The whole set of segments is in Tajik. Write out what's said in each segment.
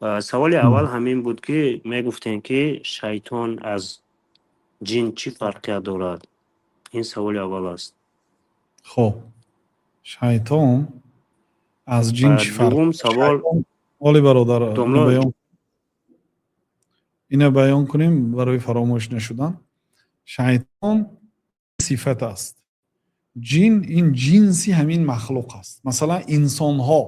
Саволи аввал ҳамин буд, ки мегуфтем, ки шайтон аз ҷин чӣ фарқият дорад? Ин саволи аввал аст. Хоб, шайтон аз ҷин чӣ фарқ? Дуввум савол. Оли бародар, ина баён кунем барои фаромӯш нашудан. Шайтон сифат аст, ҷин ин ҷинси ҳамин махлуқ аст. Масалан, инсонҳо,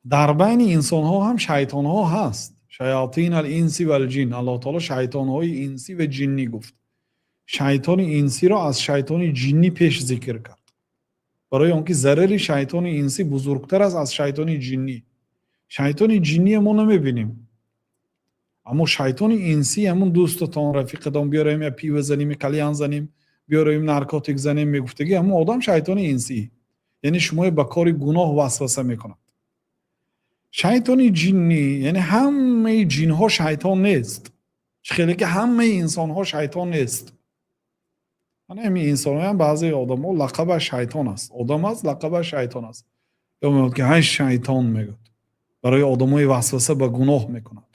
дар байни инсонҳо ҳам шайтонҳо ҳаст. شياطين الإنس والجن. Аллоҳ таоло шайтонҳои инсӣ ва ҷиннӣ гуфт. Шайтони инсиро аз шайтони ҷиннӣ пеш зикр кард, барои он ки зарари шайтони инсӣ бузургтар аст аз шайтони ҷиннӣ. Шайтони ҷинние мо намебинем, аммо шайтони инсӣ ҳамун дӯстатон, рафиқатон, биёраем я пиво занем, кальян занем, биёраем наркотик занем мегуфтагӣ, ҳамун одам шайтони инсӣ, яъне шуморо ба кори гуноҳ васваса мекунад. Шайтони ҷиннӣ, яъне ҳамаи ҷинҳо шайтон нест, чӣ хеле ки ҳамаи инсонҳо шайтон нест. Ҳамин инсонҳоям баъзе одамо лақабаш шайтон аст, одам аст, лақабаш шайтон аст. Ё мегӯяд, ки ҳай шайтон мегӯяд, барои одамои васваса ба гуноҳ мекунад.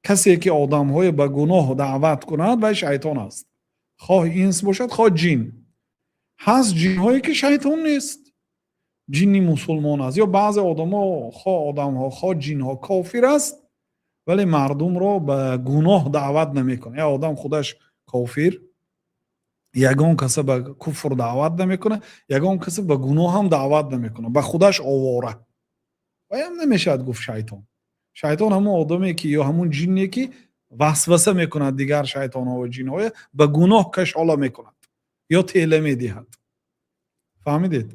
Касе ки одамҳое ба гуноҳ даъват кунад, вай шайтон аст, хоҳ инс бошад, хоҳ ҷин. Ҳаст ҷинҳое ки шайтон нест, ҷинни мусулмон аст. Ё баъзе одамо, хоҳ одамҳо, хоҳ ҷинҳо, кофир аст, вале мардумро ба гуноҳ даъват намекунад. Як одам худаш кофир, ягон каса ба куфр даъват намекунад, ягон каса ба гуноҳ ҳам даъват намекунад, ба худаш овора, ваям намешавад гуфт шайтон. Шайтон ҳамон одаме ки ё ҳамон ҷинне ки васваса мекунад, дигар шайтонҳо ва ҷинҳоя ба гуноҳ кашола мекунад ё тела медиҳад. Фаҳмидед?